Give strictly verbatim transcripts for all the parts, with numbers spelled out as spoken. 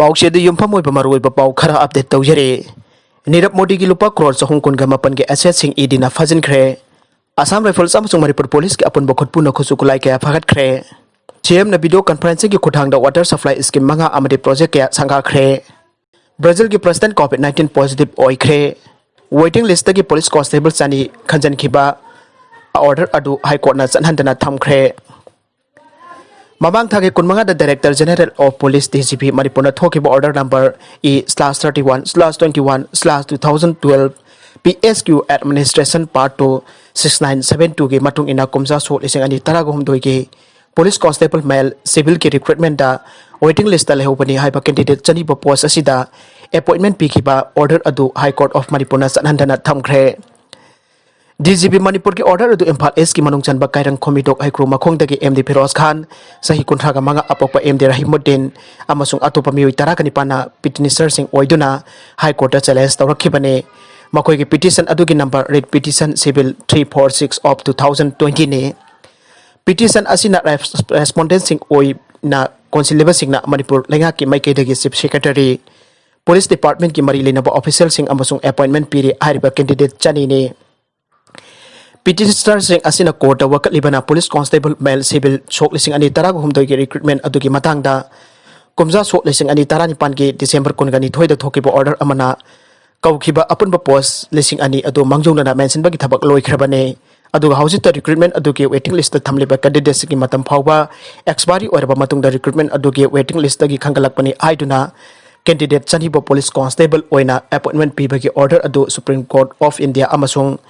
Okay, ꯑꯗꯨ ꯌꯨꯝꯐꯝ ꯑꯣꯏꯕ ꯃꯔꯨꯑꯣꯏꯕ ꯄꯥꯎ ꯈꯔ ꯑꯞꯗꯦꯠ ꯇꯧꯖꯔꯤ꯫ ꯅꯤꯔꯕ ꯃꯣꯗꯤꯒꯤ ꯂꯨꯄꯥ ꯀ꯭ꯔꯣꯔ ꯆꯍꯨꯝ ꯀꯨꯟꯒ ꯃꯥꯄꯟꯒꯤ ꯑꯦꯁꯦꯠꯁꯤꯡ ꯏꯗꯤꯅ ꯐꯥꯖꯤꯟꯈ꯭ꯔꯦ꯫ ꯑꯁꯥꯝ ꯔꯥꯏꯐꯜꯁ ꯑꯃꯁꯨꯡ ꯃꯅꯤꯄꯨꯔ ꯄꯨꯂꯤꯁꯀꯤ ꯑꯄꯨꯟꯕ ꯈꯨꯠꯄꯨꯅ ꯈꯨꯠꯁꯨ ꯈꯨꯠꯂꯥꯏ ꯀꯌꯥ ꯐꯥꯒꯠꯈ꯭ꯔꯦ꯫ ꯁꯤꯑꯦꯝꯅ ꯚꯤꯗꯤꯑꯣ ꯀꯟꯐꯔꯦꯟꯁꯤꯡꯒꯤ ꯈꯨꯠꯊꯥꯡꯗ ꯋꯥꯇꯔ ꯁꯄ꯭ꯂꯥꯏ ꯁ꯭ꯀꯤꯝ ꯃꯉꯥ ꯑꯃꯗꯤ ꯄ꯭ꯔꯣꯖꯦꯛ ꯀꯌꯥ ꯁꯪꯒꯥꯈ꯭ꯔꯦ꯫ ꯕ꯭ꯔꯥꯖꯤꯜꯒꯤ ꯄ꯭ꯔꯁꯤꯗꯦꯟ ꯀꯣꯚꯤꯗ ꯅꯥꯏꯟꯇꯤꯟ ꯄꯣꯖꯤꯇꯤꯚ ꯑꯣꯏꯈ꯭ꯔꯦ꯫ ꯋꯦꯇꯤꯡ ꯂꯤꯁꯇꯒꯤ ꯄꯨꯂꯤꯁ ꯀꯣꯟꯁꯇꯦꯕꯜ ꯆꯅꯤ ꯈꯟꯖꯟꯈꯤꯕ ꯑꯣꯔꯗꯔ ꯑꯗꯨ ꯍꯥꯏ ꯀꯣꯔꯠꯅ ꯆꯠꯍꯟꯗꯅ ꯊꯝꯈ꯭ꯔꯦ꯫ ꯃꯃꯥꯡ ꯊꯥꯒꯤ ꯀꯨꯟꯃꯉꯥꯗ Director General of Police, D G P, ꯃꯅꯤꯄꯨꯔꯅ ꯊꯣꯛꯈꯤꯕ order number E slash thirty one slash twenty one slash two thousand twelve P S Q Administration Part two six nine seven twoꯒꯤ ꯃꯇꯨꯡ ꯏꯟꯅ ꯀꯨꯝꯖꯥ ꯁꯣꯛ ꯂꯤꯁꯤꯡ ꯑꯅꯤ ꯇꯔꯥꯒ ꯍꯨꯝꯗꯣꯏꯒꯤ police constable male civilꯒꯤ recruitmentꯇ waiting listꯇ ꯂꯩꯍꯧꯕꯅꯤ ꯍꯥꯏꯕ candidate ꯆꯅꯤꯕ post ꯑꯁꯤꯗ appointment ꯄꯤꯈꯤꯕ order ꯑꯗꯨ High Court of ꯃꯅꯤꯄꯨꯔꯅ ꯆꯠꯍꯟꯗꯅ ꯊꯝꯈ꯭ꯔꯦ꯫ D G P ꯃꯅꯤꯄꯨꯔꯒꯤ order ꯑꯗꯨ ꯏꯝꯐꯥꯜ Eastꯀꯤ ꯃꯅꯨꯡ ꯆꯟꯕ ꯀꯥꯏꯔꯪ ꯈꯣꯃꯤꯗꯣꯛ ꯍꯩꯀ꯭ꯔꯨ ꯃꯈꯣꯡꯗꯒꯤ M D ꯐꯤꯔꯣꯖ ꯈꯥꯟ, ꯆꯍꯤ ꯀꯨꯟꯊ꯭ꯔꯥꯒ ꯃꯉꯥ, ꯑꯄꯣꯛꯄ M D ꯔꯍꯤꯃꯨꯗꯤꯟ ꯑꯃꯁꯨꯡ ꯑꯇꯣꯞꯄ ꯃꯤꯑꯣꯏ ꯇꯔꯥꯒ ꯅꯤꯄꯥꯟꯅ petitionerꯁꯤꯡ ꯑꯣꯏꯗꯨꯅ High Courtꯇ challenge ꯇꯧꯔꯛꯈꯤꯕꯅꯤ꯫ ꯃꯈꯣꯏꯒꯤ petition ꯑꯗꯨꯒꯤ number writ petition civil three four six of two thousand twentyꯅꯤ꯫ Petition ꯑꯁꯤꯅ res-, respondentꯁꯤꯡ ꯑꯣꯏꯅ ꯀꯣꯟꯁꯤꯜꯂꯤꯕꯁꯤꯡꯅ ꯃꯅꯤꯄꯨꯔ ꯂꯩꯉꯥꯛꯀꯤ ꯃꯥꯏꯀꯩꯗꯒꯤ Chief Secretary, Police Departmentꯀꯤ ꯃꯔꯤ ꯂꯩꯅꯕ officialꯁꯤꯡ ꯑꯃꯁꯨꯡ appointment ꯄꯤꯔꯤ ꯍꯥꯏꯔꯤꯕ candidate ꯆꯅꯤꯅꯤ꯫ Petitionerꯁꯤꯡ ꯑꯁꯤꯅ courtꯇ ꯋꯥꯀꯠꯂꯤꯕꯅ police constable male civil ꯁꯣꯛ ꯂꯤꯁꯤꯡ ꯑꯅꯤ ꯇꯔꯥꯒ ꯍꯨꯝꯗꯣꯏꯒꯤ recruitment ꯑꯗꯨꯒꯤ ꯃꯇꯥꯡꯗ ꯀꯨꯝꯖꯥ ꯁꯣꯛ ꯂꯤꯁꯤꯡ ꯑꯅꯤ ꯇꯔꯥꯅꯤꯄꯥꯟꯒꯤ December ꯀꯨꯟꯒ ꯅꯤꯊꯣꯏꯗ ꯊꯣꯛꯈꯤꯕ order ꯑꯃꯅ ꯀꯧꯈꯤꯕ ꯑꯄꯨꯟꯕ post ꯂꯤꯁꯤꯡ ꯑꯅꯤ ꯑꯗꯨ ꯃꯥꯡꯖꯧꯅꯅ ꯃꯦꯟꯁꯤꯟꯕꯒꯤ ꯊꯕꯛ ꯂꯣꯏꯈ꯭ꯔꯕꯅꯤ꯫ ꯑꯗꯨꯒ ꯍꯧꯖꯤꯛꯇ recruitment ꯑꯗꯨꯒꯤ waiting listꯇ ꯊꯝꯂꯤꯕ candidateꯁꯤꯡꯒꯤ ꯃꯇꯝ ꯐꯥꯎꯕ expiry ꯑꯣꯏꯔꯕ ꯃꯇꯨꯡꯗ recruitment ꯑꯗꯨꯒꯤ waiting listꯇꯒꯤ ꯈꯟꯒꯠꯂꯛꯄꯅꯤ ꯍꯥꯏꯗꯨꯅ candidate ꯆꯅꯤꯕꯨ police constable ꯑꯣꯏꯅ appointment ꯄꯤꯕꯒꯤ order ꯑꯗꯨ Supreme Court of India ꯑꯃꯁꯨꯡ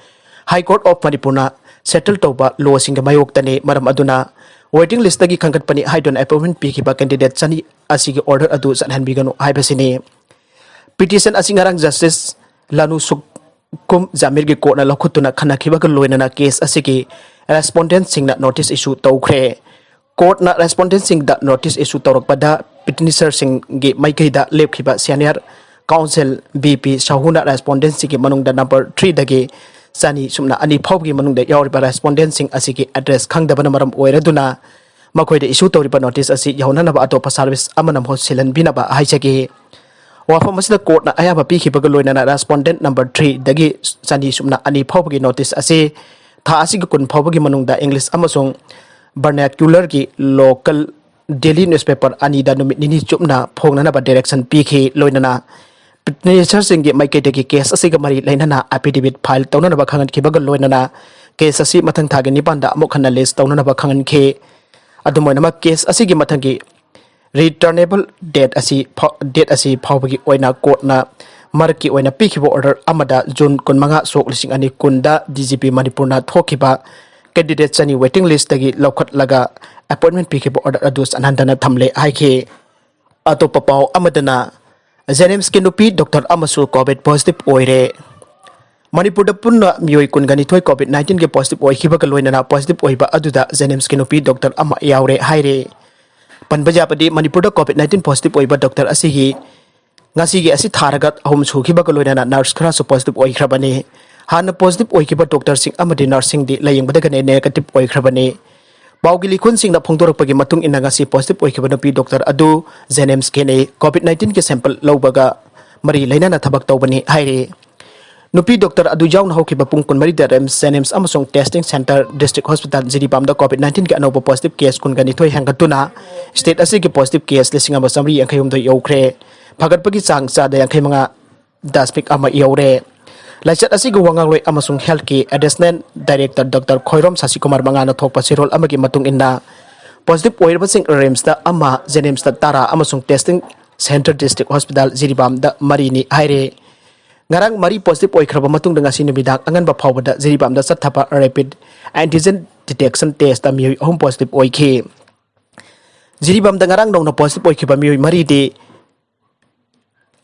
High Court of ꯃꯅꯤꯄꯨꯔꯅ settle ꯇꯧꯕ lawꯁꯤꯡꯒꯤ ꯃꯥꯌꯣꯛꯇꯅꯤ꯫ ꯃꯔꯝ ꯑꯗꯨꯅ waiting listꯇꯒꯤ ꯈꯟꯒꯠꯄꯅꯤ ꯍꯥꯏꯗꯨꯅ appointment ꯄꯤꯈꯤꯕ candidate ꯆꯅꯤ ꯑꯁꯤꯒꯤ order ꯑꯗꯨ ꯆꯠꯍꯟꯕꯤꯒꯅꯨ ꯍꯥꯏꯕꯁꯤꯅꯤ꯫ Petition ꯑꯁꯤ ꯉꯔꯥꯡ Justice ꯂꯥꯅꯨ ꯁꯨꯛꯀꯨꯝ ꯖꯥꯃꯤꯔꯒꯤ courtꯅ ꯂꯧꯈꯠꯇꯨꯅ ꯈꯟꯅꯈꯤꯕꯒ ꯂꯣꯏꯅꯅ case ꯑꯁꯤꯒꯤ respondentꯁꯤꯡꯅ notice issue ꯇꯧꯈ꯭ꯔꯦ꯫ Courtꯅ respondentꯁꯤꯡꯗ notice issue ꯇꯧꯔꯛꯄꯗ petitionerꯁꯤꯡꯒꯤ ꯃꯥꯏꯀꯩꯗ ꯂꯦꯞꯈꯤꯕ senior counsel B P ꯁꯥꯍꯨꯅ respondentꯁꯤꯡꯒꯤ ꯃꯅꯨꯡꯗ number threeꯗꯒꯤ ꯆꯅꯤ ꯁꯨꯞꯅ ꯑꯅꯤ ꯐꯥꯎꯕꯒꯤ ꯃꯅꯨꯡꯗ ꯌꯥꯎꯔꯤꯕ respondentꯁꯤꯡ ꯑꯁꯤꯒꯤ address ꯈꯪꯗꯕꯅ ꯃꯔꯝ ꯑꯣꯏꯔꯗꯨꯅ ꯃꯈꯣꯏꯗ issue ꯇꯧꯔꯤꯕ notice ꯑꯁꯤ ꯌꯧꯍꯟꯅꯅꯕ ꯑꯇꯣꯞꯄ service ꯑꯃꯅ ꯃꯍꯨꯠ ꯁꯤꯜꯍꯟꯕꯤꯅꯕ ꯍꯥꯏꯖꯒꯦ꯫ ꯋꯥꯐꯝ ꯑꯁꯤꯗ courtꯅ ꯑꯌꯥꯕ ꯄꯤꯈꯤꯕꯒ ꯂꯣꯏꯅꯅ respondent number three ꯗꯒꯤ ꯆꯅꯤ ꯁꯨꯞꯅ ꯑꯅꯤ ꯐꯥꯎꯕꯒꯤ notice ꯑꯁꯤ ꯊꯥ ꯑꯁꯤꯒꯤ ꯀꯨꯟ ꯐꯥꯎꯕꯒꯤ ꯃꯅꯨꯡꯗ English ꯑꯃꯁꯨꯡ vernacularꯒꯤ local daily newspaper ꯑꯅꯤꯗ ꯅꯨꯃꯤꯠ ꯅꯤꯅꯤ ꯆꯨꯞꯅ ꯐꯣꯡꯅꯅꯕ direction ꯄꯤꯈꯤ꯫ ꯂꯣꯏꯅꯅ petitionerꯁꯤꯡꯒꯤ ꯃꯥꯏꯀꯩꯗꯒꯤ case ꯑꯁꯤꯒ ꯃꯔꯤ ꯂꯩꯅꯅ affidavit file ꯇꯧꯅꯅꯕ ꯈꯪꯍꯟꯈꯤꯕꯒ ꯂꯣꯏꯅꯅ case ꯑꯁꯤ ꯃꯊꯪ ꯊꯥꯒꯤ ꯅꯤꯄꯥꯟꯗ ꯑꯃꯨꯛ ꯍꯟꯅ list ꯇꯧꯅꯅꯕ ꯈꯪꯍꯟꯈꯤ꯫ ꯑꯗꯨꯝ ꯑꯣꯏꯅꯃꯛ, case ꯑꯁꯤꯒꯤ ꯃꯊꯪꯒꯤ returnable date ꯑꯁꯤ ꯐꯥꯎ-, date ꯑꯁꯤ ꯐꯥꯎꯕꯒꯤ ꯑꯣꯏꯅ courtꯅ ꯃꯔꯛꯀꯤ ꯑꯣꯏꯅ ꯄꯤꯈꯤꯕ order ꯑꯃꯗ June ꯀꯨꯟꯃꯉꯥ, ꯁꯣꯛ ꯂꯤꯁꯤꯡ ꯑꯅꯤ ꯀꯨꯟꯗ D G P ꯃꯅꯤꯄꯨꯔꯅ ꯊꯣꯛꯈꯤꯕ candidate ꯆꯅꯤ waiting listꯇꯒꯤ ꯂꯧꯈꯠꯂꯒ appointment ꯄꯤꯈꯤꯕ order ꯑꯗꯨ ꯆꯠꯅꯍꯟꯗꯅ ꯊꯝꯂꯦ ꯍꯥꯏꯈꯤ꯫ ꯑꯇꯣꯞꯄ ꯄꯥꯎ ꯑꯃꯗꯅ, JNIMSꯀꯤ ꯅꯨꯄꯤ doctor ꯑꯃꯁꯨ COVID positive ꯑꯣꯏꯔꯦ꯫ ꯃꯅꯤꯄꯨꯔꯗ ꯄꯨꯟꯅ ꯃꯤꯑꯣꯏ ꯀꯨꯟꯒ ꯅꯤꯊꯣꯏ COVID nineteenꯒꯤ positive ꯑꯣꯏꯈꯤꯕꯒ ꯂꯣꯏꯅꯅ positive ꯑꯣꯏꯕ ꯑꯗꯨꯗ JNIMSꯀꯤ ꯅꯨꯄꯤ doctor ꯑꯃ ꯌꯥꯎꯔꯦ ꯍꯥꯏꯔꯦ꯫ ꯄꯟꯕ ꯌꯥꯕꯗꯤ, ꯃꯅꯤꯄꯨꯔꯗ COVID nineteen positive ꯑꯣꯏꯕ doctor ꯑꯁꯤꯒꯤ ꯉꯁꯤꯒꯤ ꯑꯁꯤ ꯊꯥꯔꯒ ꯑꯍꯨꯝ ꯁꯨꯈꯤꯕꯒ ꯂꯣꯏꯅꯅ nurse ꯈꯔꯁꯨ positive ꯑꯣꯏꯈ꯭ꯔꯕꯅꯤ꯫ ꯍꯥꯟꯅ positive ꯑꯣꯏꯈꯤꯕ doctorꯁꯤꯡ ꯑꯃꯗꯤ nurseꯁꯤꯡꯗꯤ ꯂꯥꯌꯦꯡꯕꯗꯒꯤꯅ negative ꯑꯣꯏꯈ꯭ꯔꯕꯅꯤ꯫ ꯄꯥꯎꯒꯤ ꯂꯤꯈꯨꯟꯁꯤꯡꯅ ꯐꯣꯡꯗꯣꯔꯛꯄꯒꯤ ꯃꯇꯨꯡ ꯏꯟꯅ, ꯉꯁꯤ positive ꯑꯣꯏꯈꯤꯕ ꯅꯨꯄꯤ doctor ꯑꯗꯨ JNIMSꯀꯤꯅꯤ꯫ COVID nineteenꯒꯤ sample ꯂꯧꯕꯒ ꯃꯔꯤ ꯂꯩꯅꯅ ꯊꯕꯛ ꯇꯧꯕꯅꯤ ꯍꯥꯏꯔꯤ꯫ ꯅꯨꯄꯤ doctor ꯑꯗꯨ ꯌꯥꯎꯅ ꯍꯧꯈꯤꯕ ꯄꯨꯡ ꯀꯨꯟꯃꯔꯤꯗ RIMS, JNIMS ꯑꯃꯁꯨꯡ testing centre District Hospital ꯖꯤꯔꯤꯕꯥꯝꯗ COVID nineteenꯒꯤ ꯑꯅꯧꯕ positive case ꯀꯨꯟꯒ ꯅꯤꯊꯣꯏ ꯍꯦꯟꯒꯠꯇꯨꯅ state ꯑꯁꯤꯒꯤ positive case ꯂꯤꯁꯤꯡ ꯑꯃ ꯆꯥꯃꯔꯤ ꯌꯥꯡꯈꯩ ꯍꯨꯝꯗꯣꯏ ꯌꯧꯈ꯭ꯔꯦ꯫ ꯐꯒꯠꯄꯒꯤ ꯆꯥꯡ ꯆꯥꯗ ꯌꯥꯡꯈꯩ ꯃꯉꯥ ꯗꯁꯃꯤꯛ ꯑꯃ ꯌꯧꯔꯦ꯫ ꯂꯥꯏꯆꯠ ꯑꯁꯤꯒꯤ ꯋꯥ ꯉꯥꯡꯂꯣꯏ ꯑꯃꯁꯨꯡ healthꯀꯤ additional director doctor ꯈꯣꯏꯔꯣꯝ ꯁꯥꯁꯤꯀꯨꯃꯥꯔ ꯃꯉꯥꯅ ꯊꯣꯛꯄ ꯆꯦꯔꯣꯜ ꯑꯃꯒꯤ ꯃꯇꯨꯡ ꯏꯟꯅ, positive ꯑꯣꯏꯔꯕꯁꯤꯡ RIMSꯇ ꯑꯃ, JNIMSꯇ ꯇꯔꯥ ꯑꯃꯁꯨꯡ testing centre District Hospital ꯖꯤꯔꯤꯕꯥꯝꯗ ꯃꯔꯤꯅꯤ ꯍꯥꯏꯔꯦ꯫ ꯉꯔꯥꯡ ꯃꯔꯤ positive ꯑꯣꯏꯈ꯭ꯔꯕ ꯃꯇꯨꯡꯗ, ꯉꯁꯤ ꯅꯨꯃꯤꯗꯥꯡ ꯑꯉꯟꯕ ꯐꯥꯎꯕꯗ ꯖꯤꯔꯤꯕꯥꯝꯗ ꯆꯠꯊꯕ rapid antigen detection testꯇ ꯃꯤꯑꯣꯏ ꯑꯍꯨꯝ positive ꯑꯣꯏꯈꯤ꯫ ꯖꯤꯔꯤꯕꯥꯝꯗ ꯉꯔꯥꯡ ꯅꯧꯅ positive ꯑꯣꯏꯈꯤꯕ ꯃꯤꯑꯣꯏ ꯃꯔꯤꯗꯤ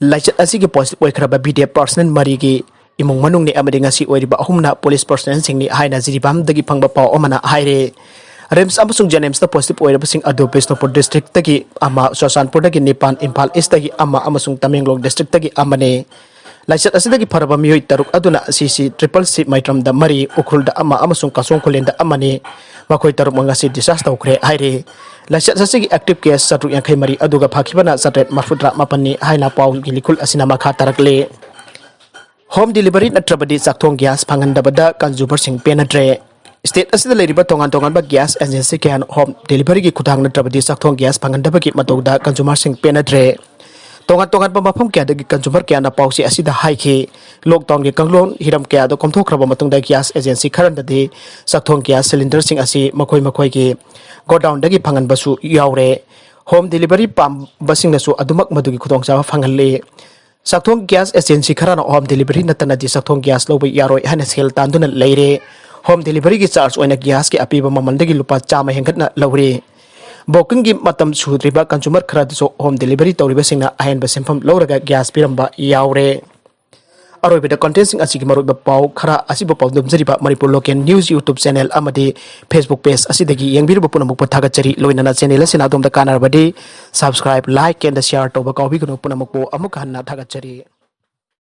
ꯂꯥꯏꯆꯠ ꯑꯁꯤꯒꯤ positive ꯑꯣꯏꯈ꯭ꯔꯕ BDF personnel ꯃꯔꯤꯒꯤ ꯏꯃꯨꯡ ꯃꯅꯨꯡꯅꯤ ꯑꯃꯗꯤ ꯉꯁꯤ ꯑꯣꯏꯔꯤꯕ ꯑꯍꯨꯝꯅ police personnelꯁꯤꯡꯅꯤ ꯍꯥꯏꯅ ꯖꯤꯔꯤꯕꯥꯝꯗꯒꯤ ꯐꯪꯕ ꯄꯥꯎ ꯑꯃꯅ ꯍꯥꯏꯔꯦ꯫ RIMS ꯑꯃꯁꯨꯡ JNIMSꯇ positive ꯑꯣꯏꯔꯕꯁꯤꯡ ꯑꯗꯨ ꯕꯤꯁꯅꯨꯄꯨꯔ districtꯇꯒꯤ ꯑꯃ, ꯆꯨꯔꯆꯥꯟꯄꯨꯔꯗꯒꯤ ꯅꯤꯄꯥꯟ, ꯏꯝꯐꯥꯜ Eastꯇꯒꯤ ꯑꯃ ꯑꯃꯁꯨꯡ ꯇꯃꯦꯡꯂꯣꯡ districtꯇꯒꯤ ꯑꯃꯅꯤ꯫ ꯂꯥꯏꯆꯠ ꯑꯁꯤꯗꯒꯤ ꯐꯔꯕ ꯃꯤꯑꯣꯏ ꯇꯔꯨꯛ ꯑꯗꯨꯅ ꯁꯤ ꯁꯤ ꯇ꯭ꯔꯤꯄꯜ ꯁꯤ ꯃꯩꯇ꯭ꯔꯝꯗ ꯃꯔꯤ, ꯎꯈ꯭ꯔꯨꯜꯗ ꯑꯃ ꯑꯃꯁꯨꯡ ꯀꯥꯁꯣꯡ ꯈꯨꯂꯦꯟꯗ ꯑꯃꯅꯤ꯫ ꯃꯈꯣꯏ ꯇꯔꯨꯛꯃꯛ ꯉꯁꯤ discharge ꯇꯧꯈ꯭ꯔꯦ ꯍꯥꯏꯔꯤ꯫ ꯂꯥꯏꯆꯠ ꯑꯁꯤꯒꯤ active case ꯆꯥꯇ꯭ꯔꯨꯛ ꯌꯥꯡꯈꯩ ꯃꯔꯤ ꯑꯗꯨꯒ ꯐꯈꯤꯕꯅ ꯆꯥꯇ꯭ꯔꯦꯠ ꯃꯔꯤꯐꯨꯇꯔꯥ ꯃꯥꯄꯟꯅꯤ ꯍꯥꯏꯅ ꯄꯥꯎꯒꯤ ꯂꯤꯈꯨꯜ ꯑꯁꯤꯅ ꯃꯈꯥ ꯇꯥꯔꯛꯂꯤ꯫ Home delivery ꯅꯠꯇ꯭ꯔꯕꯗꯤ ꯆꯥꯛꯊꯣꯡ gas ꯐꯪꯍꯟꯗꯕꯗ consumer ꯁꯤꯡ ꯄꯦꯟꯅꯗ꯭ꯔꯦ꯫ State ꯑꯁꯤꯗ ꯂꯩꯔꯤꯕ ꯇꯣꯉꯥꯟ ꯇꯣꯉꯥꯟꯕ gas agency ꯀꯌꯥꯅ home delivery ꯒꯤ ꯈꯨꯊꯥꯡ ꯅꯠꯇ꯭ꯔꯕꯗꯤ ꯆꯥꯛꯊꯣꯡ gas ꯐꯪꯍꯟꯗꯕꯒꯤ ꯃꯇꯧꯗ consumer ꯁꯤꯡ ꯄꯦꯟꯅꯗ꯭ꯔꯦ꯫ ꯇꯣꯉꯥꯟ ꯇꯣꯉꯥꯟꯕ ꯃꯐꯝ ꯀꯌꯥꯗꯒꯤ consumer ꯀꯌꯥꯅ ꯄꯥꯎꯆꯦ ꯑꯁꯤꯗ ꯍꯥꯏꯈꯤ꯫ Lockdown ꯒꯤ ꯀꯥꯡꯂꯣꯟ ꯍꯤꯔꯝ ꯀꯌꯥꯗ ꯀꯣꯝꯊꯣꯛꯈ꯭ꯔꯕ ꯃꯇꯨꯡꯗ gas agency ꯈꯔꯗꯗꯤ ꯆꯥꯛꯊꯣꯡ gas cylinder ꯁꯤꯡ ꯑꯁꯤ ꯃꯈꯣꯏ ꯃꯈꯣꯏꯒꯤ godown ꯗꯒꯤ ꯐꯪꯍꯟꯕꯁꯨ ꯌꯥꯎꯔꯦ꯫ Home delivery ꯄꯥꯝꯕꯁꯤꯡꯅꯁꯨ ꯑꯗꯨꯃꯛ ꯃꯗꯨꯒꯤ ꯈꯨꯗꯣꯡꯆꯥꯕ ꯐꯪꯍꯜꯂꯤ꯫ ꯆꯥꯛꯊꯣꯡ gas agency ꯈꯔꯅ home delivery ꯅꯠꯇꯅꯗꯤ ꯆꯥꯛꯊꯣꯡ gas ꯂꯧꯕ ꯌꯥꯔꯣꯏ ꯍꯥꯏꯅ ꯁꯦꯜ ꯇꯥꯟꯗꯨꯅ ꯂꯩꯔꯦ꯫ Home delivery ꯒꯤ charge ꯑꯣꯏꯅ gas ꯀꯤ ꯑꯄꯤꯕ ꯃꯃꯜꯗꯒꯤ ꯂꯨꯄꯥ ꯆꯥꯝꯃ ꯍꯦꯟꯒꯠꯅ ꯂꯧꯔꯤ꯫ Booking ꯒꯤ ꯃꯇꯝ ꯁꯨꯗ꯭ꯔꯤꯕ consumer ꯈꯔꯗꯁꯨ home delivery ꯇꯧꯔꯤꯕꯁꯤꯡꯅ ꯑꯍꯦꯟꯕ ꯁꯦꯟꯐꯝ ꯂꯧꯔꯒ gas ꯄꯤꯔꯝꯕ ꯌꯥꯎꯔꯦ꯫ ꯑꯔꯣꯏꯕꯗ content ꯁꯤꯡ ꯑꯁꯤꯒꯤ ꯃꯔꯨꯑꯣꯏꯕ ꯄꯥꯎ ꯈꯔ ꯑꯁꯤꯕꯨ ꯄꯥꯎꯗꯝꯖꯔꯤꯕ Manipur Local News YouTube channel ꯑꯃꯗꯤ Facebook page ꯑꯁꯤꯗꯒꯤ ꯌꯦꯡꯕꯤꯔꯤꯕ ꯄꯨꯝꯅꯃꯛꯄꯨ ꯊꯥꯒꯠꯆꯔꯤ꯫ ꯂꯣꯏꯅꯅ channel ꯑꯁꯤꯅ ꯑꯗꯣꯝꯗ ꯀꯥꯟꯅꯔꯕꯗꯤ subscribe, like and share ꯇꯧꯕ ꯀꯥꯎꯕꯤꯒꯅꯨ꯫ ꯄꯨꯝꯅꯃꯛꯄꯨ ꯑꯃꯨꯛ ꯍꯟꯅ ꯊꯥꯒꯠꯆꯔꯤ꯫